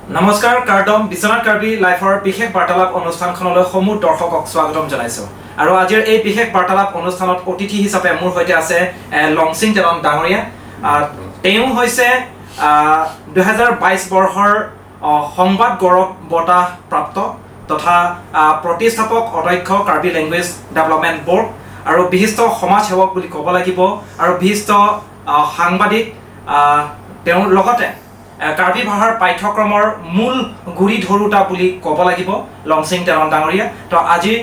নমস্কাৰ, কাৰ্ডম বিশ্বনাথ কাৰ্বি লাইফৰ বিশেষ বাৰ্তালাপ অনুষ্ঠানখনলৈ সমূহ দৰ্শকক স্বাগতম জনাইছোঁ। আৰু আজিৰ এই বিশেষ বাৰ্তালাপ অনুষ্ঠানত অতিথি হিচাপে মোৰ সৈতে আছে লংচিং টেলন ডাঙৰীয়া। তেওঁ হৈছে 2022 বৰ্ষৰ সংবাদ গৌৰৱ বঁটা প্ৰাপ্ত তথা প্ৰতিষ্ঠাপক অধ্যক্ষ কাৰ্বি লেংগুৱেজ ডেভেলপমেণ্ট বৰ্ড আৰু বিশিষ্ট সমাজ সেৱক বুলি ক'ব লাগিব আৰু বিশিষ্ট সাংবাদিক। তেওঁৰ লগতে কাৰ্বি ভাষাৰ পাঠ্যক্ৰমৰ মূল গুৰি ধৰোতা বুলি ক'ব লাগিব লংচিং টেলন ডাঙৰীয়া। তো আজি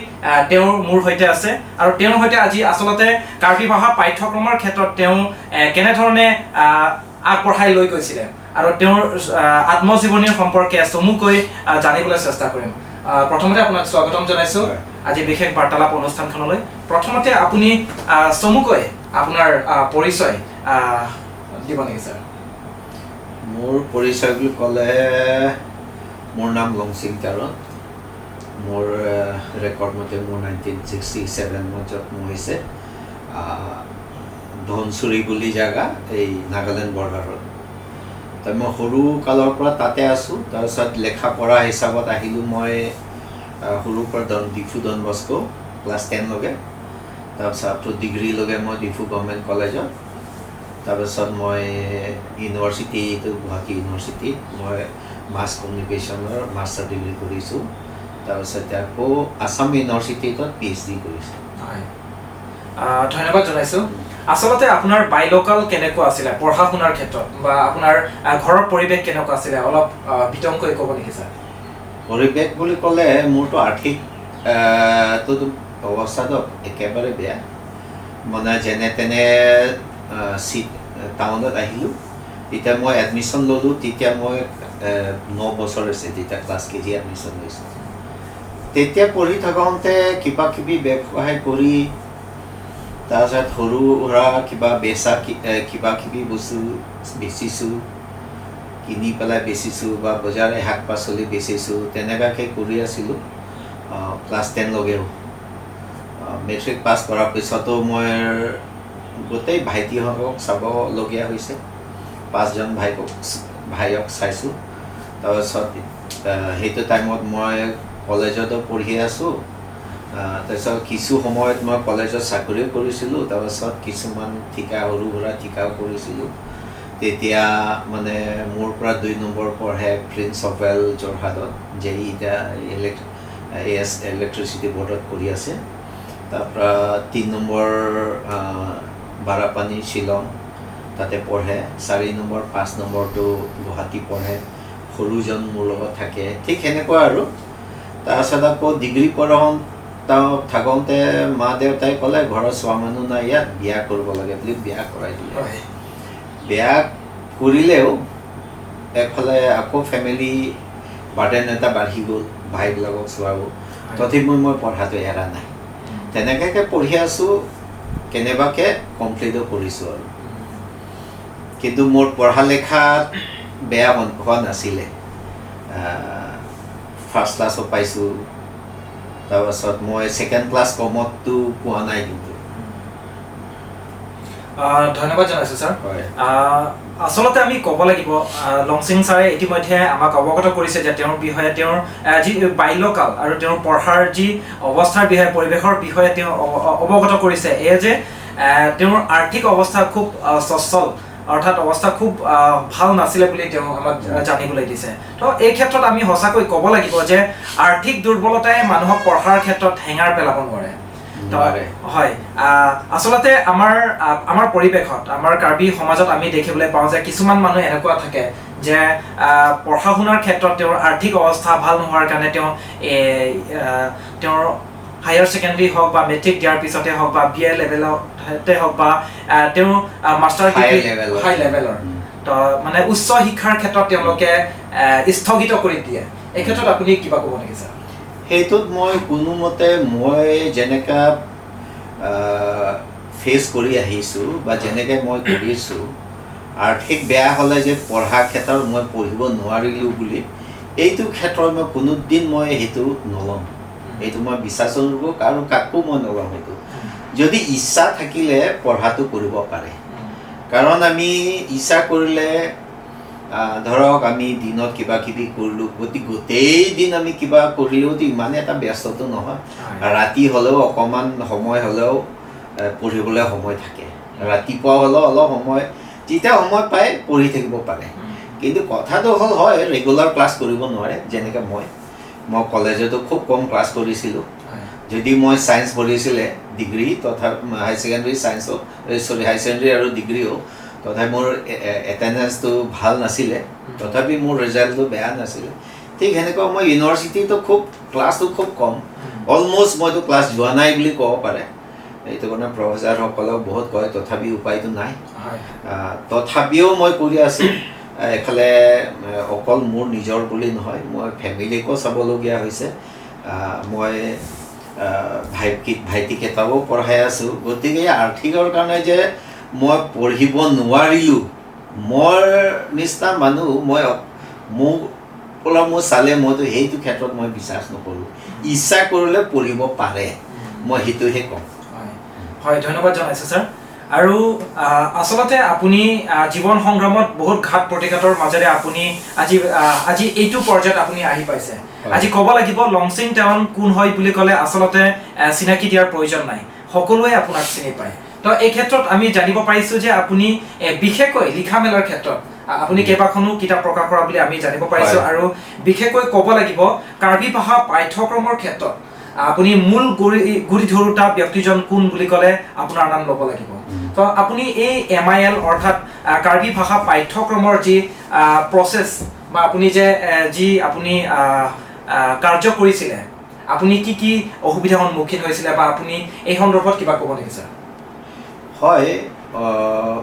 তেওঁৰ মোৰ সৈতে আছে আৰু তেওঁৰ সৈতে আজি আচলতে কাৰ্বি ভাষা পাঠ্যক্ৰমৰ ক্ষেত্ৰত তেওঁ কেনেধৰণে আগবঢ়াই লৈ গৈছিলে আৰু তেওঁৰ আত্মজীৱনীৰ সম্পৰ্কে চমুকৈ জানিবলৈ চেষ্টা কৰিম। প্ৰথমতে আপোনাক স্বাগতম জনাইছোঁ আজি বিশেষ বাৰ্তালাপ অনুষ্ঠানখনলৈ। প্ৰথমতে আপুনি চমুকৈ আপোনাৰ পৰিচয় দিব নেকি ছাৰ? মোৰ পৰিচয় বুলি ক'লে মোৰ নাম লংচিং তেৰণ। মোৰ ৰেকৰ্ড মতে মোৰ 1967ত জন্ম হৈছে ধনচুৰি বুলি জেগা, এই নাগালেণ্ড বৰ্ডাৰত। তো মই সৰু কালৰ পৰা তাতে আছোঁ। তাৰপিছত লেখা পঢ়া হিচাপত আহিলোঁ মই সৰুৰ পৰা ডিফু ডন বস্কো ক্লাছ 10 লৈকে। তাৰপিছত আপ টু ডিগ্ৰীলৈকে মই ডিফু গভৰ্ণমেণ্ট কলেজত। তাৰপিছত মই ইউনিভাৰ্চিটিটো গুৱাহাটী ইউনিভাৰ্চিটিত মই মাছ কমিউনিকেশ্যনৰ মাষ্টাৰ ডিগ্ৰী কৰিছোঁ। তাৰপিছতে আকৌ আছাম ইউনিভাৰ্চিটিত পিএইচডি কৰিছোঁ। হয়, ধন্যবাদ জনাইছোঁ। আচলতে আপোনাৰ বাল্যকাল কেনেকুৱা আছিলে পঢ়া শুনাৰ ক্ষেত্ৰত বা আপোনাৰ ঘৰৰ পৰিৱেশ কেনেকুৱা আছিলে, অলপ বিতংকৈ ক'ব নেকি ছাৰ? পৰিৱেশ বুলি ক'লে মোৰতো আৰ্থিক তো অৱস্থাটো একেবাৰে বেয়া। মানে যেনে তেনে চিট টাউনত আহিলোঁ। তেতিয়া মই এডমিশ্যন ল'লোঁ, তেতিয়া মই 9 বছৰ হৈছে, তেতিয়া ক্লাছ কেজি এডমিশ্যন লৈছোঁ। তেতিয়া পঢ়ি থাকোঁতে কিবা কিবি ব্যৱসায় কৰি, তাৰপিছত সৰু সুৰা কিবা বেচা কিবা কিবি বস্তু বেচিছোঁ, কিনি পেলাই বেচিছোঁ বা বজাৰে শাক পাচলি বেচিছোঁ, তেনেকুৱাকৈ কৰি আছিলোঁ ক্লাছ 10 লৈকেও। মেট্ৰিক পাছ কৰাৰ পিছতো মই গোটেই ভাইটিহঁতক চাবলগীয়া হৈছে। পাঁচজন ভাইক চাইছোঁ। তাৰপিছত সেইটো টাইমত মই কলেজতো পঢ়ি আছোঁ। তাৰপিছত কিছু সময়ত মই কলেজত চাকৰিও কৰিছিলোঁ। তাৰপিছত কিছুমান ঠিকা, সৰু সুৰা ঠিকাও কৰিছিলোঁ। তেতিয়া মানে মোৰ পৰা 2 নম্বৰ পঢ়ে প্ৰিন্স অফ ৱেল যোৰহাটত, যে এতিয়া এ এছ ইলেক্ট্ৰিচিটি বৰ্ডত কৰি আছে। তাৰপৰা 3 নম্বৰ বাৰাপানী শ্বিলং তাতে পঢ়ে। 4 নম্বৰ, 5 নম্বৰটো গুৱাহাটী পঢ়ে। সৰুজন মোৰ লগত থাকে, ঠিক সেনেকুৱা আৰু। তাৰপিছত আকৌ ডিগ্ৰী পঢ়োঁ থাকোঁতে মা দেউতাই ক'লে, ঘৰৰ চোৱা মানুহ নাই ইয়াত, বিয়া কৰিব লাগে বুলি বিয়া কৰাই দিলে। বিয়া কৰিলেও এফালে আকৌ ফেমিলি বাৰ্ডেন এটা বাঢ়ি গ'ল, ভাইবিলাকক চোৱাব। তথাপিও মই পঢ়াটো এৰা নাই, তেনেকুৱাকৈ পঢ়ি আছোঁ, কেনেবাকৈ কমপ্লিটো কৰিছোঁ আৰু। কিন্তু মোৰ পঢ়া লেখাত বেয়া হোৱা নাছিলে। ফাৰ্ষ্ট ক্লাছো পাইছোঁ। তাৰপাছত মই ছেকেণ্ড ক্লাছ কমতটো পোৱা নাই কিন্তু। ধন্যবাদ জনাইছোঁ ছাৰ। হয়। আচলতে আমি ক'ব লাগিব, লংচিং ছাৰে ইতিমধ্যে আমাক অৱগত কৰিছে যে তেওঁৰ বিষয়ে, তেওঁৰ যি বাল্যকাল আৰু তেওঁৰ পঢ়াৰ যি অৱস্থাৰ বিষয়ে, পৰিৱেশৰ বিষয়ে তেওঁ অৱগত কৰিছে এয়ে যে তেওঁৰ আৰ্থিক অৱস্থা খুব সচ্ছল, অৰ্থাৎ অৱস্থা খুব ভাল নাছিলে বুলি তেওঁ আমাক জানিবলৈ দিছে। তো এই ক্ষেত্ৰত আমি সঁচাকৈ ক'ব লাগিব যে আৰ্থিক দুৰ্বলতাই মানুহক পঢ়াৰ ক্ষেত্ৰত হেঙাৰ পেলাব নোৱাৰে। তো নোৱাৰে। হয়, আচলতে আমাৰ পৰিৱেশত, আমাৰ কাৰ্বি সমাজত আমি দেখিবলৈ পাওঁ যে কিছুমান মানুহ এনেকুৱা থাকে যে পঢ়া শুনাৰ ক্ষেত্ৰত তেওঁৰ আৰ্থিক অৱস্থা ভাল নোহোৱাৰ কাৰণে তেওঁ তেওঁৰ হায়াৰ ছেকেণ্ডেৰী হওক বা মেট্ৰিক দিয়াৰ পিছতে হওক বা বি এ লেভেলতে হওক বা তেওঁ মাষ্টাৰ High degree level ত। হাই লেভেলৰ, তো মানে উচ্চ শিক্ষাৰ ক্ষেত্ৰত তেওঁলোকে স্থগিত কৰি দিয়ে। এই ক্ষেত্ৰত আপুনি কিবা ক'ব নেকি ছাৰ? সেইটোত মই কোনোমতে মই যেনেকা ফেচ কৰি আহিছোঁ বা যেনেকৈ মই কৰিছোঁ, আৰ্থিক বেয়া হ'লে যে পঢ়া ক্ষেত্ৰত মই পঢ়িব নোৱাৰিলোঁ বুলি, এইটো ক্ষেত্ৰত মই কোনোদিন মই সেইটো নল'ম। এইটো মই বিশ্বাসো নকৰোঁ আৰু কাকো মই নল'ম সেইটো। যদি ইচ্ছা থাকিলে পঢ়াটো কৰিব পাৰে, কাৰণ আমি ইচ্ছা কৰিলে ধৰক আমি দিনত কিবা কিবি কৰিলোঁ, গতিকে গোটেই দিন আমি কিবা কৰিলেওতো ইমানে এটা ব্যস্তটো নহয়। ৰাতি হ'লেও অকণমান সময় হ'লেও পঢ়িবলৈ সময় থাকে, ৰাতিপুৱা হ'লেও অলপ সময়, যেতিয়া সময় পায় পঢ়ি থাকিব পাৰে। কিন্তু কথাটো হ'ল হয় ৰেগুলাৰ ক্লাছ কৰিব নোৱাৰে। যেনেকৈ মই মই কলেজতো খুব কম ক্লাছ কৰিছিলোঁ। যদি মই ছায়েন্স পঢ়িছিলে ডিগ্ৰী তথা হাই ছেকেণ্ডেৰী ছায়েন্সো, চৰি, হাই ছেকেণ্ডেৰী আৰু ডিগ্ৰীও, তথাপি মোৰ এটেণ্ডেঞ্চটো ভাল নাছিলে, তথাপি মোৰ ৰিজাল্টটো বেয়া নাছিলে। ঠিক সেনেকুৱা মই ইউনিভাৰ্চিটিটো খুব ক্লাছটো খুব কম, অলমষ্ট মইতো ক্লাছ যোৱা নাই বুলি ক'ব পাৰে। এইটো কাৰণে প্ৰফেচাৰসকলেও বহুত কয়, তথাপি উপায়টো নাই। তথাপিও মই কৰি আছোঁ। এইফালে অকল মোৰ নিজৰ বুলি নহয়, মই ফেমিলিকো চাবলগীয়া হৈছে। মই ভাইটিকেইটাও পঢ়াই আছোঁ। গতিকে আৰ্থিকৰ কাৰণে যে মই পঢ়িব নোৱাৰিলোঁ, মোৰ নিচিনা মানুহ মই মোক অলপ মোৰ চালে মইতো সেইটো ক্ষেত্ৰত মই বিশ্বাস নকৰোঁ। ইচ্ছা কৰিলে পঢ়িব পাৰে, মই সেইটোহে ক'ম। হয়, ধন্যবাদ জনাইছোঁ ছাৰ। আৰু আচলতে আপুনি জীৱন সংগ্ৰামত বহুত ঘাত প্ৰতিঘাতৰ মাজেৰে আপুনি আজি এইটো পৰ্যায়ত আপুনি আহি পাইছে। আজি ক'ব লাগিব লংচিং টেৰন কোন হয় বুলি ক'লে আচলতে চিনাকি দিয়াৰ প্ৰয়োজন নাই, সকলোৱে আপোনাক চিনি পায়। তো এই ক্ষেত্ৰত আমি জানিব পাৰিছোঁ যে আপুনি বিশেষকৈ লিখা মেলাৰ ক্ষেত্ৰত আপুনি কেইবাখনো কিতাপ প্ৰকাশ কৰা বুলি আমি জানিব পাৰিছোঁ। আৰু বিশেষকৈ ক'ব লাগিব কাৰ্বি ভাষা পাঠ্যক্ৰমৰ ক্ষেত্ৰত আপুনি মূল গুৰি ধৰোঁতা ব্যক্তিজন কোন বুলি ক'লে আপোনাৰ নাম ল'ব লাগিব। তো আপুনি এই MIL অৰ্থাৎ কাৰ্বি ভাষা পাঠ্যক্ৰমৰ যি প্ৰচেছ বা আপুনি যে যি আপুনি কাৰ্য কৰিছিলে, আপুনি কি কি অসুবিধাৰ সন্মুখীন হৈছিলে বা আপুনি এই সন্দৰ্ভত কিবা ক'ব নেকি ছাৰ? হয়,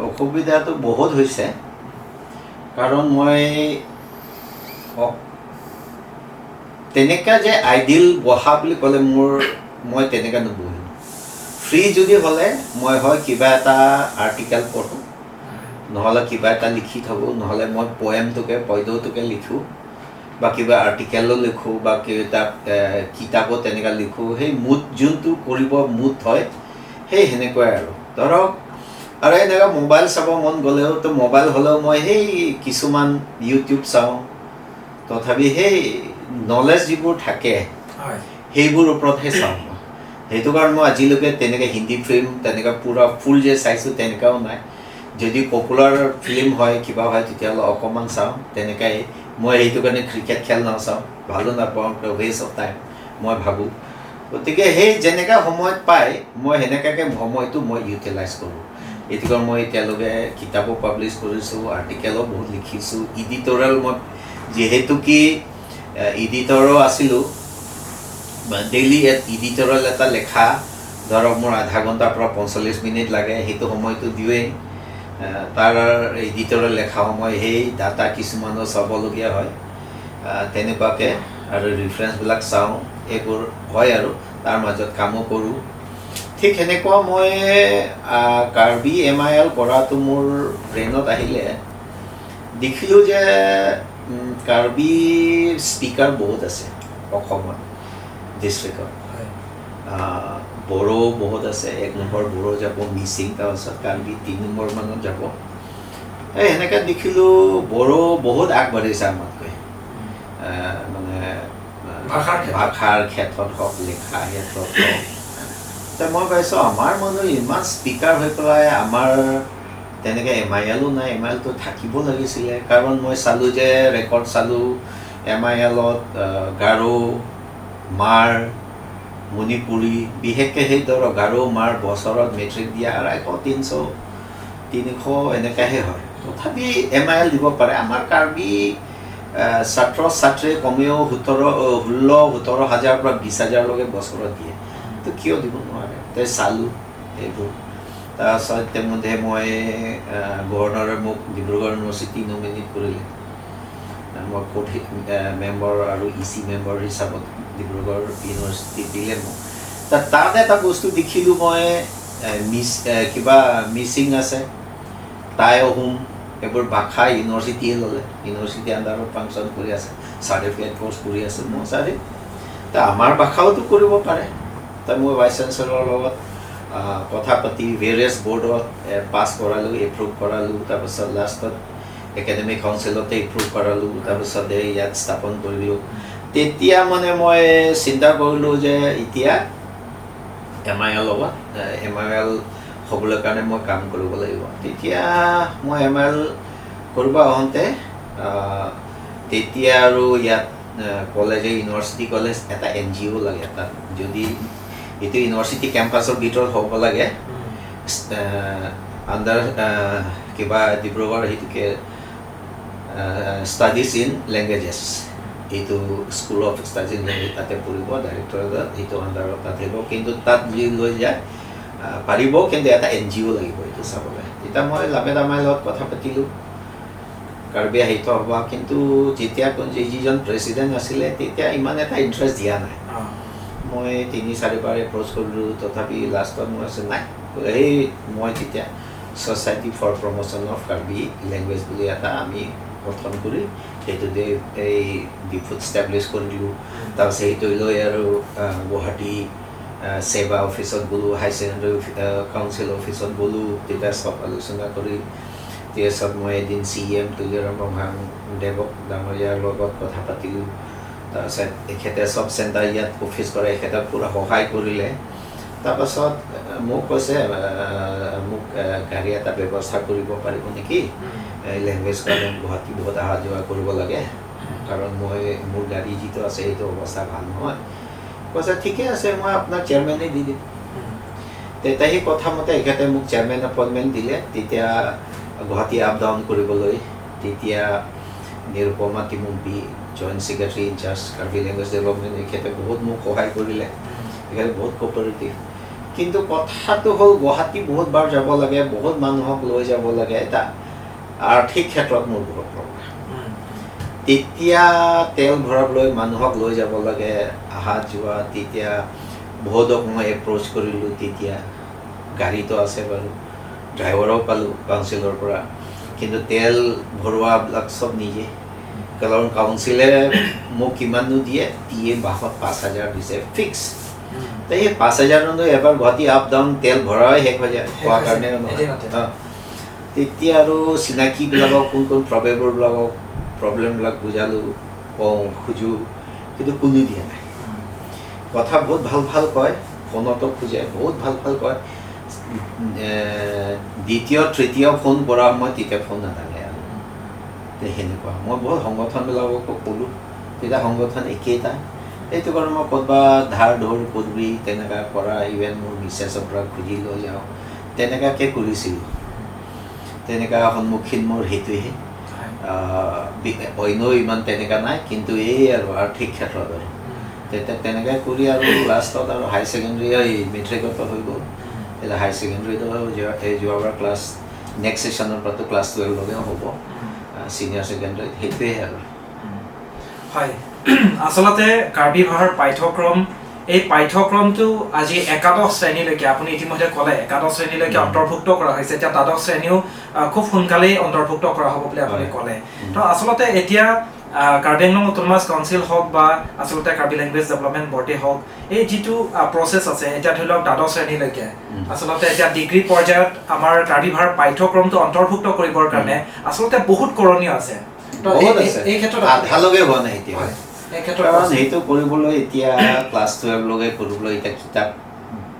অসুবিধাটো বহুত হৈছে। কাৰণ মই তেনেকুৱা যে আইডিল বহা বুলি ক'লে মই তেনেকুৱা নবহিম। ফ্ৰী যদি হ'লে মই হয় কিবা এটা আৰ্টিকেল পঢ়োঁ, নহ'লে কিবা এটা লিখি থাকোঁ, নহ'লে মই পয়েমটোকে পদ্যটোকে লিখোঁ বা কিবা আৰ্টিকেলো লিখোঁ বা কিতাপো তেনেকুৱা লিখোঁ। সেই মুড যোনটো কৰিব মুড হয় সেই সেনেকুৱাই আৰু। ধৰক আৰু এনেকুৱা মোবাইল চাব মন গ'লেও তো মোবাইল হ'লেও মই সেই কিছুমান ইউটিউব চাওঁ, তথাপি সেই নলেজ যিবোৰ থাকে সেইবোৰ ওপৰতহে চাওঁ মই। সেইটো কাৰণে মই আজিলৈকে তেনেকৈ হিন্দী ফিল্ম তেনেকুৱা পূৰা ফুল যে চাইছোঁ তেনেকুৱাও নাই। যদি পপুলাৰ ফিল্ম হয় কিবা হয় তেতিয়াহ'লে অকণমান চাওঁ তেনেকাই। মই সেইটো কাৰণে ক্ৰিকেট খেল নাচাওঁ, ভালো নাপাওঁ, ৱেষ্ট অফ টাইম মই ভাবোঁ। গতিকে সেই যেনেকুৱা সময়ত পায় মই সেনেকুৱাকৈ সময়টো মই ইউটিলাইজ কৰোঁ। এইটো কাৰণে মই এতিয়ালৈকে কিতাপো পাব্লিছ কৰিছোঁ, আৰ্টিকেলো বহুত লিখিছোঁ, ইডিটৰিয়েল মই যিহেতু কি এডিটৰো আছিলোঁ, ডেইলি এডিটৰিয়েল এটা লেখা ধৰক মোৰ আধা ঘণ্টাৰ পৰা 45 মিনিট লাগে, সেইটো সময়টো দিওঁৱেই। তাৰ এডিটৰিয়েল লেখা সময় সেই ডাটা কিছুমানো চাবলগীয়া হয় তেনেকুৱাকৈ, আৰু ৰিফাৰেঞ্চবিলাক চাওঁ, এইবোৰ হয় আৰু তাৰ মাজত কামো কৰোঁ। ঠিক সেনেকুৱা মই কাৰ্বি MIL কৰাটো মোৰ ব্ৰেইনত আহিলে, দেখিলোঁ যে কাৰ্বি স্পীকাৰ বহুত আছে অসমত ডিষ্ট্ৰিক্টত, বড়ো বহুত আছে, 1 নম্বৰ বড়ো যাব, মিচিং, তাৰপাছত কাৰ্বি 3 নম্বৰ মানত যাব। এই সেনেকৈ দেখিলোঁ বড়ো বহুত আগবাঢ়িছে আমাতকৈ, মানে ভাষাৰ ক্ষেত্ৰত হওক, লেখা ক্ষেত্ৰত হওক। মই পাইছোঁ আমাৰ মানুহ ইমান স্পীকাৰ হৈ পেলাই আমাৰ তেনেকৈ MILও নাই, MILটো থাকিব লাগিছিলে। কাৰণ মই চালোঁ যে ৰেকৰ্ড চালোঁ MILত গাৰো, মাৰ, মণিপুৰী, বিশেষকৈ সেই ধৰক গাৰো মাৰ বছৰত মেট্ৰিক দিয়া 250, 300, 300 এনেকুৱাহে হয়, তথাপি MIL দিব পাৰে। আমাৰ কাৰ্বি ছাত্ৰ ছাত্ৰীয়ে কমেও 16, 17 হাজাৰৰ পৰা 20 হাজাৰলৈকে বছৰত দিয়ে, তো কিয় দিব নোৱাৰে? তে চালোঁ এইবোৰ। তাৰপাছত ইতিমধ্যে মই গভৰ্ণৰে মোক ডিব্ৰুগড় ইউনিভাৰ্চিটি নমিনেট কৰিলে, মই কোৰ্ট মেম্বাৰ আৰু EC member হিচাপত ডিব্ৰুগড় ইউনিভাৰ্চিটি দিলে মোক। তাত এটা বস্তু দেখিলোঁ মই, কিবা মিচিং আছে, টাই আহোম, এইবোৰ ভাষা ইউনিভাৰ্চিটিয়ে ল'লে, ইউনিভাৰ্চিটি আণ্ডাৰত ফাংচন কৰি আছে, চাৰ্টিফিকেট কৰ্চ কৰি আছে। মই চাৰে ত আমাৰ ভাষাওতো কৰিব পাৰে। ত মই ভাইচ চেঞ্চেলৰৰ লগত কথা পাতি ভেৰিয়াছ বৰ্ডত পাছ কৰালোঁ, এপ্ৰুভ কৰালোঁ। তাৰপাছত লাষ্টত একাডেমিক কাউন্সিলতে এপ্ৰুভ কৰালোঁ, তাৰপিছতে ইয়াত স্থাপন কৰিলোঁ। তেতিয়া মানে মই চিন্তা কৰিলোঁ যে এতিয়া এম I L লগত এম I L হ'বলৈ কাৰণে মই কাম কৰিব লাগিব। তেতিয়া মই এম I L কৰিব আহোঁতে তেতিয়া আৰু ইয়াত কলেজে, ইউনিভাৰ্চিটি কলেজ এটা এন জি অ' লাগে। তাত যদি এইটো ইউনিভাৰ্চিটি কেম্পাছৰ ভিতৰত হ'ব লাগে, আণ্ডাৰ কিবা ডিব্ৰুগড় সেইটোকে ষ্টাডিজ ইন লেংগুৱেজেছ, এইটো school of studies in language তাতে পঢ়িব, ডাইৰেক্টৰেটত সেইটো আণ্ডাৰত তাত থাকিব। কিন্তু তাত যি লৈ যায় পাৰিব, কিন্তু এটা এন জি অ' লাগিব এইটো চাবলৈ। তেতিয়া মই লাবেদ আহমেদৰ লগত কথা পাতিলোঁ, কাৰ্বি সাহিত্য সভা। কিন্তু যেতিয়া যিজন প্ৰেচিডেণ্ট আছিলে, তেতিয়া ইমান এটা ইণ্টাৰেষ্ট দিয়া নাই। মই তিনি চাৰিবাৰ এপ্ৰ'চ কৰিলোঁ, তথাপি লাষ্টত মই আছোঁ নাই। সেই মই তেতিয়া Society for Promotion of Karbi Language বুলি এটা আমি গঠন কৰি সেইটোতে এই ডিফুত ষ্টেব্লিছ কৰিলোঁ। তাৰপিছত সেইটো লৈ আৰু গুৱাহাটী ছেবা অফিচত গ'লোঁ, হাই ছেকেণ্ডেৰী কাউন্সিল অফিচত গ'লোঁ। তেতিয়া চব আলোচনা কৰি তাৰপিছত মই এদিন চি এম তুলিৰাম ৰংহাং দেৱক ডাঙৰীয়াৰ লগত কথা পাতিলোঁ। তাৰপিছত এখেতে চব চেণ্টাৰ ইয়াত অফিচ কৰে, এখেতে পূৰা সহায় কৰিলে। তাৰপাছত মোক কৈছে, মোক গাড়ী এটা ব্যৱস্থা কৰিব পাৰিব নেকি, এই লেংগুৱেজ কাৰণে গুৱাহাটী বহুত অহা যোৱা কৰিব লাগে, কাৰণ মই মোৰ গাড়ী যিটো আছে সেইটো অৱস্থা ভাল নহয়। কৈছে, ঠিকে আছে, মই আপোনাক চেয়াৰমেনে দি দিম। তেতিয়া সেই কথা মতে এখেতে মোক চেয়াৰমেন এপইণ্টমেণ্ট দিলে। তেতিয়া গুৱাহাটী আপ ডাউন কৰিবলৈ তেতিয়া Nirupama তিমুম্পি, joint secretary in-charge Karbi Language Development, এখেতে বহুত মোক সহায় কৰিলে। এখেতে বহুত কোঅপাৰেটিভ। কিন্তু কথাটো হ'ল, গুৱাহাটী বহুত বাৰ যাব লাগে, বহুত মানুহক লৈ যাব লাগে, এটা আৰ্থিক ক্ষেত্ৰত মোৰ বহুত প্ৰব্লেম। তেতিয়া তেল ভৰাবলৈ মানুহক লৈ যাব লাগে, অহা যোৱা। তেতিয়া বহুতক মই এপ্ৰ'চ কৰিলোঁ। তেতিয়া গাড়ীটো আছে বাৰু, ড্ৰাইভাৰো পালোঁ কাউন্সিলৰ পৰা, কিন্তু তেল ভৰোৱাবিলাক চব নিজে, কাৰণ কাউন্সিলে মোক কিমাননো দিয়ে? দিয়ে মাহত 5,000 দিছে ফিক্স। এই 5,000নো এবাৰ গুৱাহাটী আপ ডাউন তেল ভৰাই শেষ হৈ যায়, খোৱাৰ কাৰণে নহয়। তেতিয়া আৰু চিনাকিবিলাকক, কোন কোন প্ৰবেবলবিলাকক প্ৰব্লেমবিলাক বুজালোঁ, কওঁ, খোজোঁ, কিন্তু কোনো দিয়া নাই। কথা বহুত ভাল ভাল কয়, ফোনতো খোজে, বহুত ভাল ভাল কয়। দ্বিতীয় তৃতীয় ফোন কৰা সময়ত তেতিয়া ফোন নাথাকে আৰু সেনেকুৱা। মই বহুত সংগঠনবিলাককো ক'লোঁ, তেতিয়া সংগঠন একেইটা। সেইটো কাৰণে মই ক'ৰবাত ধাৰ ধৰ কৰি তেনেকুৱা কৰা, ইভেন মোৰ মিছেছৰ পৰা খুজি লৈ যাওঁ, তেনেকুৱাকৈ কৰিছিলোঁ। তেনেকুৱা সন্মুখীন মোৰ সেইটোহে, অন্য ইমান তেনেকুৱা নাই, কিন্তু এই আৰু আৰ্থিক ক্ষেত্ৰত আৰু তেতিয়া তেনেকৈ কৰি আৰু লাষ্টত আৰু হাই ছেকেণ্ডেৰী, এই মেট্ৰিকতো হৈ গ'ল। এতিয়া হাই ছেকেণ্ডেৰীটো এই যোৱাবাৰ ক্লাছ নেক্সট ছেশ্যনৰ পৰাতো ক্লাছ 12লৈকে হ'ব ছিনিয়ৰ ছেকেণ্ডেৰীত, সেইটোৱে আৰু। হয়, আচলতে কাৰ্বি ভাষাৰ পাঠ্যক্ৰম, এই পাঠ্যক্ৰমটো আজি একাদশ শ্ৰেণীলৈকে, আপুনি ইতিমধ্যে ক'লে, একাদশ শ্ৰেণীলৈকে অন্তৰ্ভুক্ত কৰা হৈছে। এতিয়া দ্বাদশ শ্ৰেণীও খুব সোনকালেই অন্তৰ্ভুক্ত কৰা হ'ব বুলি আপুনি ক'লে। তো আচলতে এতিয়া কাৰ্বি আংলং অট'নমাছ কাউন্সিল হওক বা আচলতে কাৰ্বি লেংগুৱেজ ডেভেলপমেণ্ট বৰ্ডে হওক, এই যিটো প্ৰচেছ আছে, এতিয়া ধৰি লওক দ্বাদশ শ্ৰেণীলৈকে, আচলতে এতিয়া ডিগ্ৰী পৰ্যায়ত আমাৰ কাৰ্বি ভাষাৰ পাঠ্যক্ৰমটো অন্তৰ্ভুক্ত কৰিবৰ কাৰণে আচলতে বহুত কৰণীয় আছে। এই ক্ষেত্ৰত আধালৈকে হোৱা নাই এতিয়া। কাৰণ সেইটো কৰিবলৈ এতিয়া ক্লাছ 12লৈকে কৰিবলৈ এতিয়া কিতাপ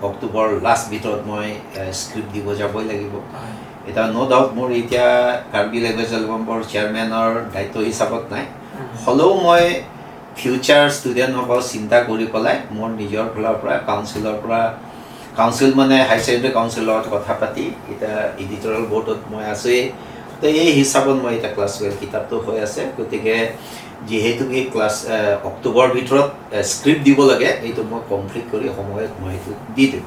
অক্টোবৰ লাষ্ট ভিতৰত মই স্ক্ৰিপ্ট দিব যাবই লাগিব। এতিয়া ন' ডাউট মোৰ এতিয়া কাৰ্বি লেংগুৱেজ ডেভেলপমেণ্ট চেয়াৰমেনৰ দায়িত্ব হিচাপত নাই, হ'লেও মই ফিউচাৰ ষ্টুডেণ্টসকল চিন্তা কৰি পেলাই মোৰ নিজৰ ফালৰ পৰা, কাউন্সিলৰ পৰা, কাউন্সিল মানে হাই ছেকেণ্ডেৰী কাউন্সিলৰ লগত কথা পাতি, এতিয়া এডিটৰিয়েল বৰ্ডত মই আছোঁৱেই, তো এই হিচাপত মই এতিয়া ক্লাছ 12 কিতাপটো হৈ আছে। গতিকে যিহেতু কি ক্লাছ অক্টোবৰৰ ভিতৰত স্ক্ৰিপ্ট দিব লাগে, এইটো মই কমপ্লিট কৰি সময়ত মই সেইটো দি দিম।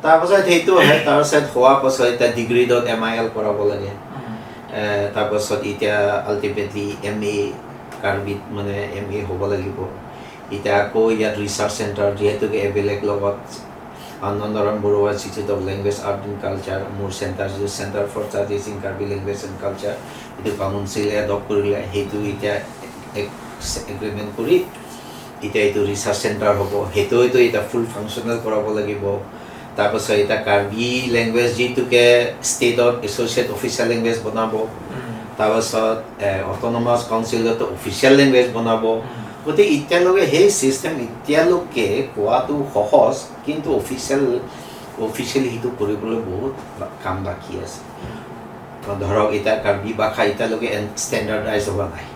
তাৰপাছত সেইটো আহে। তাৰপাছত হোৱাৰ পাছত এতিয়া ডিগ্ৰীত এম I L কৰাব লাগে। তাৰপাছত এতিয়া আল্টিমেটলি এম এ কাৰ্বিত মানে এম এ হ'ব লাগিব। এতিয়া আকৌ ইয়াত ৰিচাৰ্চ চেণ্টাৰ, যিহেতুকে বেলেগ লগত Anandaram Barua Institute of Language Art and Culture, মোৰ চেণ্টাৰ যিটো Centre for Studies in Karbi Language and Culture, এইটো কাউন্সিলে এডপ্ট কৰিলে। সেইটো এতিয়া এগ্ৰিমেণ্ট কৰি এতিয়া এইটো ৰিচাৰ্চ চেণ্টাৰ হ'ব, সেইটোৱেতো এতিয়া ফুল ফাংচনেল কৰাব লাগিব। তাৰপাছত এতিয়া কাৰ্বি লেংগুৱেজ যিটোকে ষ্টেটত এছ'চিয়েট অফিচিয়েল লেংগুৱেজ বনাব। তাৰপাছত অট'নমাছ কাউন্সিলতো অফিচিয়েল লেংগুৱেজ বনাব। গতিকে এতিয়ালৈকে সেই ছিষ্টেম এতিয়ালৈকে কোৱাটো সহজ, কিন্তু অফিচিয়েলি সেইটো কৰিবলৈ বহুত কাম বাকী আছে। ধৰক এতিয়া কাৰ্বি ভাষা এতিয়ালৈকে ষ্টেণ্ডাৰ্ডাইজ হোৱা নাই।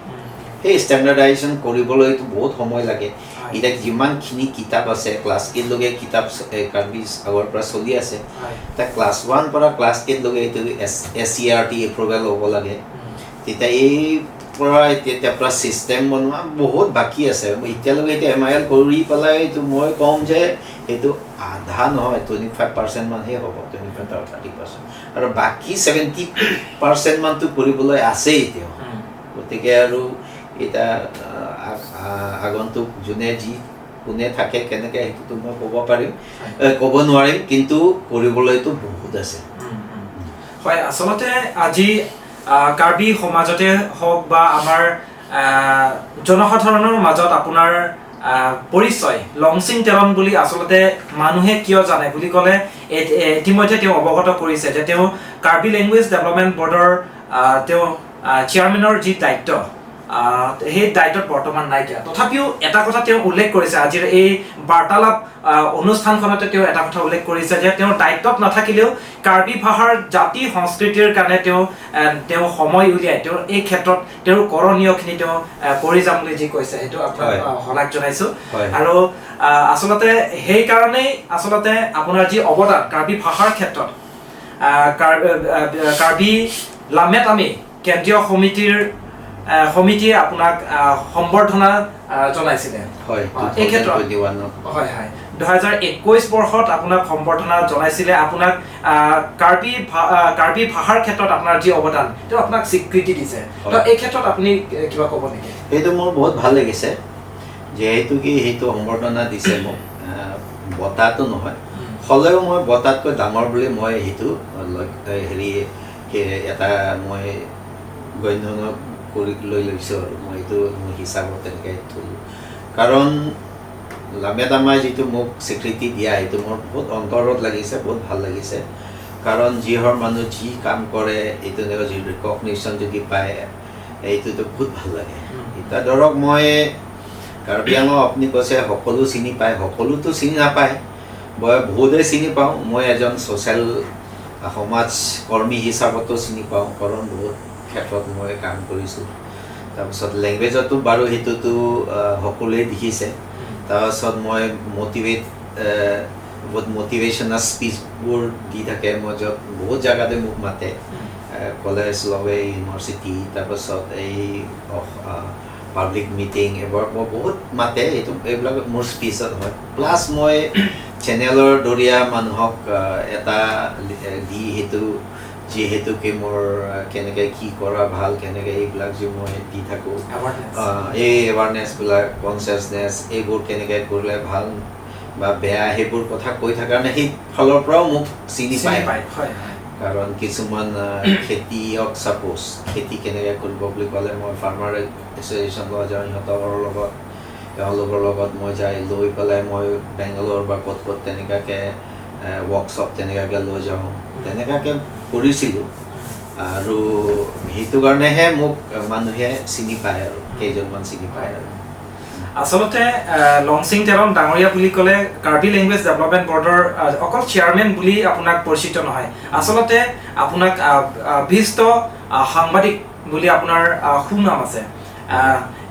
সেই ষ্টেণ্ডাৰ্ডাইজেশ্যন কৰিবলৈতো বহুত সময় লাগে। এতিয়া যিমানখিনি কিতাপ আছে, ক্লাছ 8লৈকে কিতাপ কাৰ্বি আগৰ পৰা চলি আছে। এতিয়া ক্লাছ 1 পৰা ক্লাছ 8লৈকে এইটো SCERT approval হ'ব লাগে। তেতিয়া এই পৰা তেতিয়া পৰা ছিষ্টেম বনোৱা বহুত বাকী আছে এতিয়ালৈকে। এতিয়া MIL কৰি পেলাই এইটো মই ক'ম যে এইটো আধা নহয়, 25% মানহে হ'ব, 25 আৰু 30%, আৰু বাকী 70% মানটো কৰিবলৈ আছেই এতিয়াও। গতিকে আৰু এতিয়া আগন্তুক যোনে যি কোনে থাকে কেনেকৈ সেইটোতো মই ক'ব পাৰিম, ক'ব নোৱাৰিম, কিন্তু কৰিবলৈতো বহুত আছে। হয়, আচলতে আজি কাৰ্বি সমাজতে হওক বা আমাৰ জনসাধাৰণৰ মাজত আপোনাৰ পৰিচয় লংচিং টেলন বুলি আচলতে মানুহে কিয় জানে বুলি ক'লে ইতিমধ্যে তেওঁ অৱগত কৰিছে যে তেওঁ কাৰ্বি লেংগুৱেজ ডেভেলপমেণ্ট বৰ্ডৰ তেওঁ চেয়াৰমেনৰ যি দায়িত্ব, সেই দায়িত্বত বৰ্তমান নাইকিয়া। তথাপিও এটা কথা তেওঁ উল্লেখ কৰিছে আজিৰ এই বাৰ্তালাপ অনুষ্ঠানখনতে, তেওঁ এটা কথা উল্লেখ কৰিছে যে তেওঁ দায়িত্বত নাথাকিলেও কাৰ্বি ভাষাৰ জাতি সংস্কৃতিৰ কাৰণে তেওঁ সময় উলিয়াই তেওঁ এই ক্ষেত্ৰত তেওঁৰ কৰণীয়খিনি তেওঁ কৰি যাম বুলি যি কৈছে, সেইটো আপোনাক শলাগ জনাইছো। আৰু আচলতে সেইকাৰণেই আচলতে আপোনাৰ যি অৱদান কাৰ্বি ভাষাৰ ক্ষেত্ৰত, কাৰ্বি লামেটামি কেন্দ্ৰীয় সমিতিয়ে আপোনাক সম্বৰ্ধনা জনাইছিলে। হয়। এই ক্ষেত্ৰত 2021ত। হয়, 2021 বৰ্ষত আপোনাক সম্বৰ্ধনা জনাইছিলে। আপোনাক কাৰ্বি ভাষাৰ ক্ষেত্ৰত আপোনাৰ যি অৱদান, তেওঁ আপোনাক স্বীকৃতি দিছে। তো এই ক্ষেত্ৰত আপুনি কিবা ক'ব নেকি? সেইটো মোৰ বহুত ভাল লাগিছে, যিহেতু কি সেইটো সম্বৰ্ধনা দিছে মোক, বঁটাটো নহয় হ'লেও মই বঁটাতকৈ ডাঙৰ বুলি মই সেইটো হেৰি এটা মই গণ্য কৰি লৈ লৈছোঁ আৰু মই এইটো মোৰ হিচাপত তেনেকৈ থলোঁ। কাৰণ লামেটামাই যিটো মোক স্বীকৃতি দিয়া, সেইটো মোৰ বহুত অন্তৰত লাগিছে, বহুত ভাল লাগিছে। কাৰণ যিহৰ মানুহ যি কাম কৰে, এইটো যি ৰিকগনিশ্যন যদি পায়, এইটোতো বহুত ভাল লাগে। এতিয়া ধৰক মই কাৰ্বি আংলং আপুনি কৈছে সকলো চিনি পায়, সকলোতো চিনি নাপায়, মই বহুতেই চিনি পাওঁ। মই এজন ছ'চিয়েল সমাজ কৰ্মী হিচাপতো চিনি পাওঁ, কাৰণ বহুত ক্ষেত্ৰত মই কাম কৰিছোঁ। তাৰপিছত লেংগুৱেজতো বাৰু সেইটোতো সকলোৱে দেখিছে। তাৰপাছত মই বহুত মটিভেশ্যনেল স্পীচবোৰ দি থাকে। মই য'ত বহুত জেগাতে মোক মাতে, কলেজ লগে ইউনিভাৰ্চিটি, তাৰপাছত এই পাব্লিক মিটিং, এইবোৰ মই বহুত মাতে। এইটো এইবিলাক মোৰ স্পীচত হয়। প্লাছ মই চেনেলৰ দৰিয়া মানুহক এটা দি সেইটো যিহেতুকে মোৰ কেনেকৈ কি কৰা ভাল, কেনেকৈ এইবিলাক যে মই দি থাকোঁ, এই এৱাৰনেছবিলাক, কনচিয়াছনেছ, এইবোৰ কেনেকৈ কৰিলে ভাল বা বেয়া, সেইবোৰ কথা কৈ থকাৰ কাৰণে সেই ফালৰ পৰাও মোক চিনি পায়। কাৰণ কিছুমান খেতিয়ক, ছাপ'জ খেতি কেনেকৈ কৰিব বুলি ক'লে মই ফাৰ্মাৰ এছ'চিয়েশ্যন লৈ যাওঁ, সিহঁতৰ লগত, তেওঁলোকৰ লগত মই যাই লৈ পেলাই মই বেংগলৰ বা ক'ত ক'ত তেনেকুৱাকৈ ৱৰ্কশ্বপ তেনেকুৱাকৈ লৈ যাওঁ, তেনেকুৱাকৈ কৰিছিলোঁ। আৰু সেইটো কাৰণেহে মোক মানুহে চিনি পায় আৰু কেইজনমান চিনি পায়। আৰু আচলতে লংচিং টেলন ডাঙৰীয়া বুলি ক'লে কাৰ্বি লেংগুৱেজ ডেভেলপমেণ্ট বৰ্ডৰ অকল চেয়াৰমেন বুলি আপোনাক পৰিচিত নহয়, আচলতে আপোনাক বিশিষ্ট সাংবাদিক বুলি আপোনাৰ সুনাম আছে।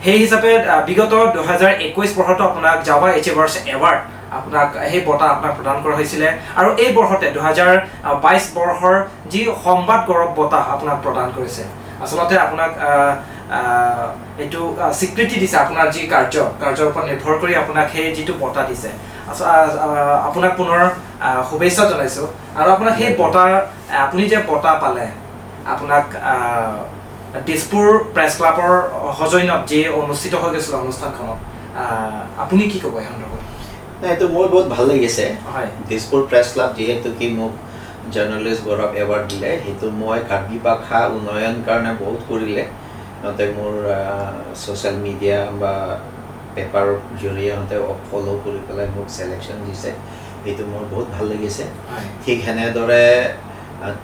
সেই হিচাপে বিগত 2021 বৰ্ষতো আপোনাক জাৱা এচিভাৰ্ছ এৱাৰ্ড, আপোনাক সেই বঁটা আপোনাক প্ৰদান কৰা হৈছিলে আৰু এই বৰ্ষতে 2022 বৰ্ষৰ যি সংবাদ গৌৰৱ বঁটা আপোনাক প্ৰদান কৰিছে। আচলতে আপোনাক এইটো স্বীকৃতি দিছে, আপোনাৰ যি কাৰ্যৰ ওপৰত নিৰ্ভৰ কৰি আপোনাক সেই যিটো বঁটা দিছে। আপোনাক পুনৰ শুভেচ্ছা জনাইছোঁ। আৰু আপোনাক সেই বঁটা, আপুনি যে বঁটা পালে, আপোনাক দিছপুৰ প্ৰেছ ক্লাবৰ সৌজন্যত যি অনুষ্ঠিত হৈ গৈছিলে অনুষ্ঠানখনত, আপুনি কি ক'ব এই সন্দৰ্ভত? নাই, এইটো মোৰ বহুত ভাল লাগিছে। দিছপুৰ প্ৰেছ ক্লাব যিহেতু কি মোক জাৰ্ণালিষ্ট গৌৰৱ এৱাৰ্ড দিলে, সেইটো মই কাৰ্বি ভাষা উন্নয়ন কাৰণে বহুত কৰিলে। সিহঁতে মোৰ ছ'চিয়েল মিডিয়া বা পেপাৰৰ জৰিয়তে সিহঁতে ফ'ল' কৰি পেলাই মোক চিলেকশ্যন দিছে, সেইটো মোৰ বহুত ভাল লাগিছে। ঠিক সেনেদৰে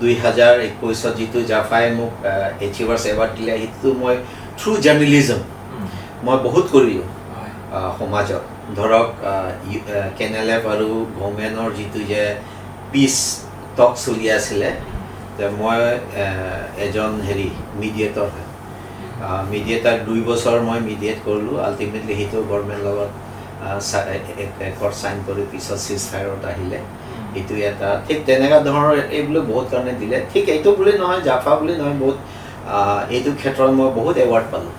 2021ত যিটো জাফাই মোক এচিভাৰ্ছ এৱাৰ্ড দিলে, সেইটো মই থ্ৰু জাৰ্ণেলিজম মই বহুত কৰিলোঁ সমাজত। ধৰক কেনেলেপ আৰু গভৰ্ণমেণ্টৰ যিটো যে পিচ টক চলি আছিলে, মই এজন হেৰি মিডিয়েটৰ হয়, মিডিয়েটাৰ 2 বছৰ মই মিডিয়েট কৰিলোঁ। আল্টিমেটলি সেইটো গভৰ্ণমেণ্ট লগত একৰ্ড চাইন কৰি পিছত চিজ ফায়াৰত আহিলে। সেইটো এটা ঠিক তেনেকুৱা ধৰণৰ এইবিলাক বহুত কাৰণে দিলে। ঠিক এইটো বুলি নহয়, জাফা বুলি নহয়, বহুত এইটো ক্ষেত্ৰত মই বহুত এৱাৰ্ড পালোঁ,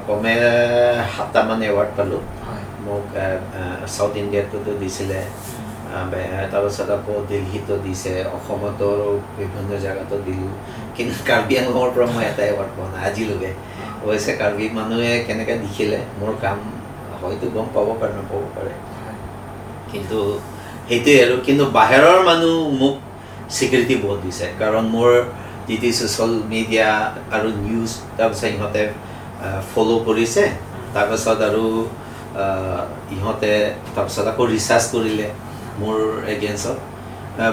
কমে 7টামান এৱাৰ্ড পালোঁ। মোক চাউথ ইণ্ডিয়াটোতো দিছিলে, তাৰপাছত আকৌ দিল্লীতো দিছে, অসমতো বিভিন্ন জেগাতো দিলোঁ। কিন্তু কাৰ্বি আংলঙৰ পৰা মই এটা এৱাৰ্ড পোৱা নাই আজিলৈকে। অৱশ্যে কাৰ্বি মানুহে কেনেকৈ দেখিলে মোৰ কাম হয়তো গম পাব পাৰে, নাপাব পাৰে, কিন্তু সেইটোৱে আৰু। কিন্তু বাহিৰৰ মানুহ মোক স্বীকৃতি বহুত দিছে, কাৰণ মোৰ যিটো ছ'চিয়েল মিডিয়া আৰু নিউজ তাৰপিছত ইহঁতে ফ'ল' কৰিছে, তাৰপাছত আৰু ইহঁতে তাৰপিছত আকৌ ৰিচাৰ্চ কৰিলে মোৰ এগেইনষ্টত,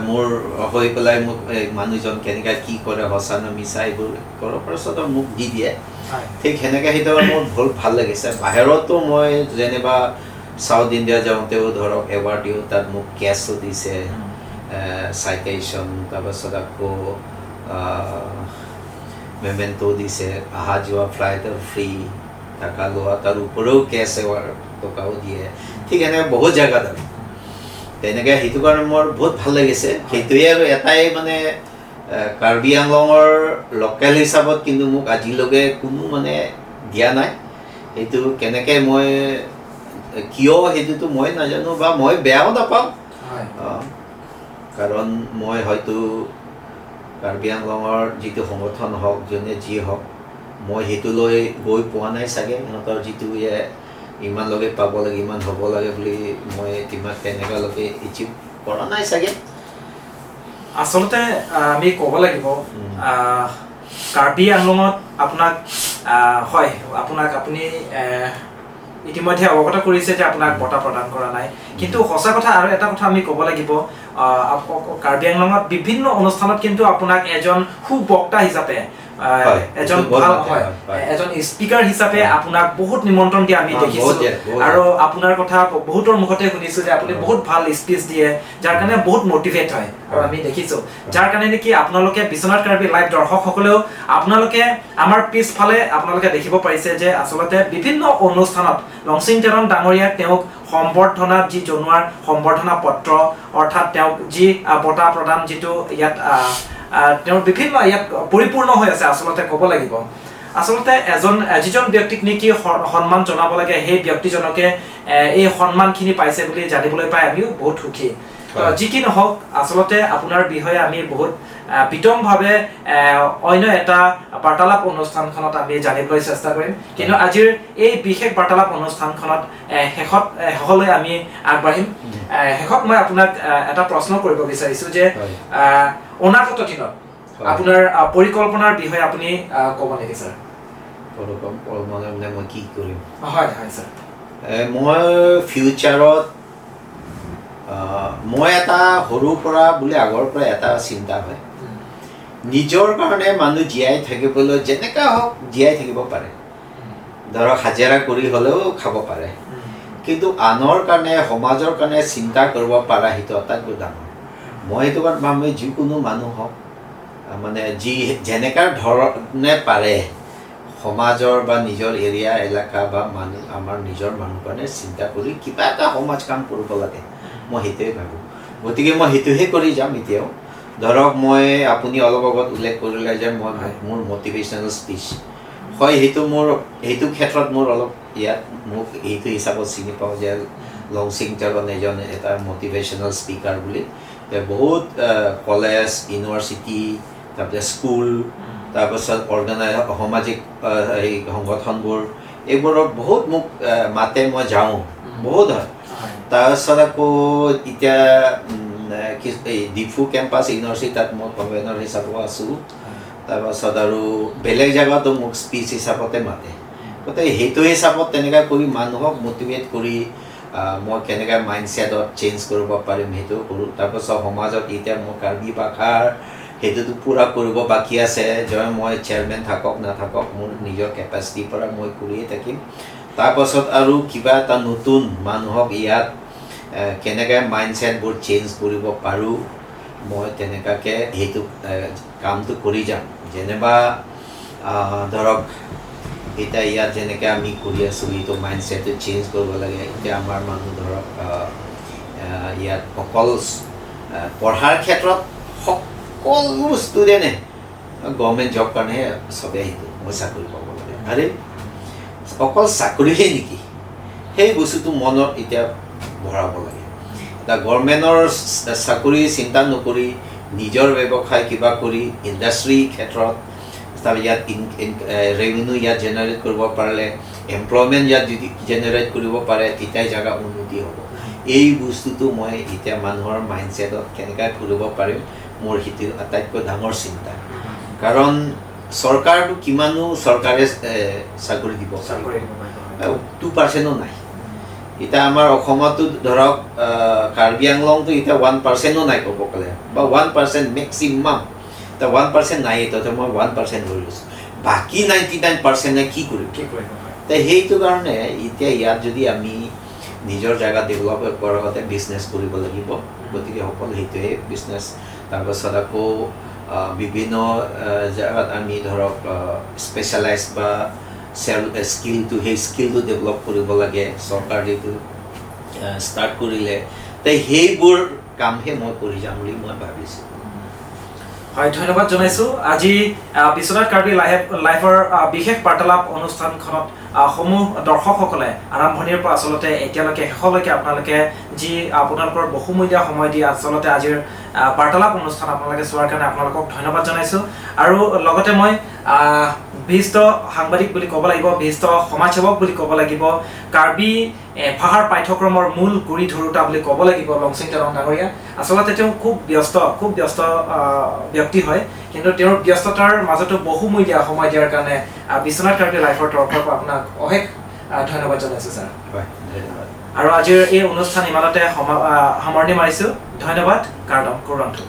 মোৰ হৈ পেলাই মোক মানুহজন কেনেকৈ কি কৰে, সঁচা নে মিছা এইবোৰ কৰাৰ পাছত মোক দি দিয়ে। ঠিক সেনেকৈ সেইটো মোৰ বহুত ভাল লাগিছে। বাহিৰতো মই যেনিবা চাউথ ইণ্ডিয়া যাওঁতেও ধৰক এৱাৰ্ড দিওঁ, তাত মোক কেছো দিছে, চাইটেশ্যন, তাৰপাছত আকৌ মেমেণ্টো দিছে, অহা যোৱা ফ্লাইটৰ ফ্ৰী, থকা লোৱা, তাৰ উপৰিও কেছ এৱাৰ্ড টকাও দিয়ে। ঠিক এনেকৈ বহুত জেগাত আৰু তেনেকৈ সেইটো কাৰণে মোৰ বহুত ভাল লাগিছে। সেইটোৱে আৰু এটাই মানে কাৰ্বি আংলঙৰ লোকেল হিচাপত কিন্তু মোক আজিলৈকে কোনো মানে দিয়া নাই। সেইটো কেনেকৈ মই কিয় সেইটোতো মই নাজানো, বা মই বেয়াও নাপাওঁ, কাৰণ মই হয়তো কাৰ্বি আংলঙৰ যিটো সংগঠন হওক, যোনে যি হওক, মই সেইটো লৈ গৈ পোৱা নাই চাগে। সিহঁতৰ যিটো ইমানলৈকে পাব লাগে, ইমান হ'ব লাগে বুলি মই ইমান তেনেকুৱালৈকে এচিভ কৰা নাই চাগে। আচলতে আমি ক'ব লাগিব, কাৰ্বি আংলঙত আপোনাক হয়, আপোনাক আপুনি ইতিমধ্যে অৱগত কৰিছে যে আপোনাক বঁটা প্ৰদান কৰা নাই, কিন্তু সঁচা কথা আৰু এটা কথা আমি ক'ব লাগিব, কাৰ্বি আংলঙত বিভিন্ন অনুষ্ঠানত কিন্তু আপোনাক এজন সুবক্তা হিচাপে, এজন ভাল হয়, এজন স্পীকাৰ হিচাপে আপোনাক বহুত নিমন্ত্ৰণ দিয়া আমি দেখিছোঁ, আৰু আপোনাৰ কথা বহুতৰ মুখতে শুনিছোঁ যে আপুনি বহুত ভাল স্পীচ দিয়ে, যাৰ কাৰণে বহুত মটিভেট হয়, আৰু আমি দেখিছোঁ যাৰ কাৰণে নেকি আপোনালোকে বিশ্বনাথ কাৰ্বি লাইভ দৰ্শকসকলেও আপোনালোকে আমাৰ পিছফালে আপোনালোকে দেখিব পাৰিছে যে আচলতে বিভিন্ন অনুষ্ঠানত লংচিং টেৰণ ডাঙৰীয়াক তেওঁক সম্বৰ্ধনা যি জনোৱাৰ সম্বৰ্ধনা পত্ৰ, অৰ্থাৎ তেওঁক যি বঁটা প্ৰদান যিটো ইয়াত তেওঁৰ বিভিন্ন ইয়াত পৰিপূৰ্ণ হৈ আছে। আচলতে ক'ব লাগিব, আচলতে এজন যিজন ব্যক্তিক নেকি সন্মান জনাব লাগে, সেই ব্যক্তিজনকে এই সন্মানখিনি পাইছে বুলি জানিবলৈ পাই আমিও বহুত সুখী। যি কি নহওক, আচলতে আপোনাৰ বিষয়ে আমি বহুত বিতংভাৱে অন্য এটা বাৰ্তালাপ অনুষ্ঠানখনত আমি জানিবলৈ চেষ্টা কৰিম, কিন্তু আজিৰ এই বিশেষ বাৰ্তালাপ অনুষ্ঠানখনত শেষলৈ আমি আগবাঢ়িম। শেষত মই আপোনাক এটা প্ৰশ্ন কৰিব বিচাৰিছোঁ যে অনাগত দিনত আপোনাৰ পৰিকল্পনাৰ বিষয়ে আপুনি ক'ব নেকি ছাৰ? মানে মই কি কৰিম? হয় হয় ছাৰ। মই ফিউচাৰত মই এটা সৰুৰ পৰা বুলি আগৰ পৰা এটা চিন্তা হয়, নিজৰ কাৰণে মানুহ জীয়াই থাকিবলৈ যেনেকুৱা হওক জীয়াই থাকিব পাৰে, ধৰক হাজিৰা কৰি হ'লেও খাব পাৰে, কিন্তু আনৰ কাৰণে সমাজৰ কাৰণে চিন্তা কৰিব পৰা সেইটো আটাইতকৈ ডাঙৰ। মই সেইটো কাৰণে ভাবোঁ যিকোনো মানুহ হওক, মানে যি যেনেকুৱা ধৰণে পাৰে সমাজৰ বা নিজৰ এৰিয়া এলেকা বা মানুহ আমাৰ নিজৰ মানুহ কাৰণে চিন্তা কৰি কিবা এটা সমাজ কাম কৰিব লাগে, মই সেইটোৱে ভাবোঁ। গতিকে মই সেইটোহে কৰি যাম এতিয়াও। ধৰক মই আপুনি অলপ আগত উল্লেখ কৰিলে যে মই মোৰ মটিভেশ্যনেল স্পীচ হয়, সেইটো মোৰ সেইটো ক্ষেত্ৰত মোৰ অলপ ইয়াত মোক এইটো হিচাপত চিনি পাওঁ যে লংচিং টেৰণ এজন এটা মটিভেশ্যনেল স্পীকাৰ বুলি। বহুত কলেজ, ইউনিভাৰ্চিটি, তাৰপিছত স্কুল, তাৰপাছত অৰ্গেনাইজ সামাজিক এই সংগঠনবোৰ, এইবোৰক বহুত মোক মাতে, মই যাওঁ বহুত হয়। তাৰপিছত আকৌ এতিয়া এই ডিফু কেম্পাছ ইউনিভাৰ্চিটি, তাত মই কনভেনাৰ হিচাপেও আছোঁ। তাৰপাছত আৰু বেলেগ জেগাতো মোক স্পীচ হিচাপতে মাতে। গতিকে সেইটো হিচাপত তেনেকুৱা কৰি মানুহক মটিভেট কৰি মই কেনেকৈ মাইণ্ডছেটত চেঞ্জ কৰিব পাৰিম সেইটো কৰোঁ। তাৰপাছত সমাজত এতিয়া মই কাৰ্বি ভাষাৰ সেইটোতো পূৰা কৰিব বাকী আছে, যে মই চেয়াৰমেন থাকক নাথাকক মোৰ নিজৰ কেপাচিটিৰ পৰা মই কৰিয়ে থাকিম। তাৰপাছত আৰু কিবা এটা নতুন মানুহক ইয়াত কেনেকৈ মাইণ্ডছেটবোৰ চেঞ্জ কৰিব পাৰোঁ, মই তেনেকুৱাকৈ সেইটো কামটো কৰি যাম। যেনিবা ধৰক এতিয়া ইয়াত যেনেকৈ আমি কৰি আছোঁ, এইটো মাইণ্ডছেটটো চেঞ্জ কৰিব লাগে। এতিয়া আমাৰ মানুহ ধৰক ইয়াত অকল পঢ়াৰ ক্ষেত্ৰত সকলো ষ্টুডেণ্টে গভৰ্ণমেণ্ট জব কাৰণেহে চবেই আহিব, মই চাকৰি পাব লাগে। আৰে অকল চাকৰিহে নেকি, সেই বস্তুটো মনত এতিয়া ভৰাব লাগে। এতিয়া গভৰ্ণমেণ্টৰ চাকৰি চিন্তা নকৰি নিজৰ ব্যৱসায় কিবা কৰি ইণ্ডাষ্ট্ৰী ক্ষেত্ৰত তাৰ ইয়াত ৰেভিনিউ ইয়াত জেনেৰেট কৰিব পাৰিলে, এমপ্লয়মেণ্ট ইয়াত যদি জেনেৰেট কৰিব পাৰে, তেতিয়াই জেগা উন্নতি হ'ব। এই বস্তুটো মই এতিয়া মানুহৰ মাইণ্ডছেটত কেনেকৈ কৰিব পাৰিম, মোৰ সেইটো আটাইতকৈ ডাঙৰ চিন্তা। কাৰণ চৰকাৰটো কিমানো চৰকাৰে চাকৰি দিব পাৰিব? চাকৰি দিব পাৰিব। 2%-ও নাই। এতিয়া আমাৰ অসমতো ধৰক কাৰ্বি আংলংটো এতিয়া 1%-ও নাই ক'ব গ'লে, বা 1% মেক্সিমাম। এতিয়া 1% নাই, এতিয়া মই 1% ধৰি লৈছোঁ, বাকী 99%-এ কি কৰিব? কি কৰিব, হয়। তে সেইটো কাৰণে এতিয়া ইয়াত যদি আমি নিজৰ জেগা ডেভেলপ কৰাৰ আগতে বিজনেছ কৰিব লাগিব। গতিকে সকলো সেইটোৱে বিজনেছ। তাৰপাছত আকৌ বিভিন্ন জেগাত আমি ধৰক স্পেচিয়েলাইজ বা চেল স্কিলটো, সেই স্কিলটো ডেভেলপ কৰিব লাগে। চৰকাৰে যিটো ষ্টাৰ্ট কৰিলে, তে সেইবোৰ কামহে মই কৰি যাম বুলি মই ভাবিছোঁ। হয়, ধন্যবাদ জনাইছোঁ। আজি বিশ্বনাথ কাৰ্বি লাইফৰ বিশেষ বাৰ্তালাপ অনুষ্ঠানখনত সমূহ দৰ্শকসকলে আৰম্ভণিৰ পৰা আচলতে এতিয়ালৈকে শেষলৈকে আপোনালোকে যি আপোনালোকৰ বহুমূলীয়া সময় দি আচলতে আজিৰ বাৰ্তালাপ অনুষ্ঠান আপোনালোকে চোৱাৰ কাৰণে আপোনালোকক ধন্যবাদ জনাইছোঁ। আৰু লগতে মই বিশিষ্ট সাংবাদিক বুলি ক'ব লাগিব, বিশিষ্ট সমাজসেৱক বুলি ক'ব লাগিব, কাৰ্বি ভাষাৰ পাঠ্যক্ৰমৰ মূল গুৰি ধৰোঁতা বুলি ক'ব লাগিব লংচিং টেৰং ডাঙৰীয়া। আচলতে তেওঁ খুব ব্যস্ত ব্যক্তি হয়, কিন্তু তেওঁৰ ব্যস্ততাৰ মাজতো বহুমূলীয়া সময় দিয়াৰ কাৰণে বিশ্বনাথ কাৰ্বি লাইফৰ তৰফৰ পৰা আপোনাক অশেষ ধন্যবাদ জনাইছোঁ ছাৰ। হয়, ধন্যবাদ। আৰু আজিৰ এই অনুষ্ঠান ইমানতে সামৰণি মাৰিছোঁ। ধন্যবাদ। কাৰ্দম কৰোণাটো।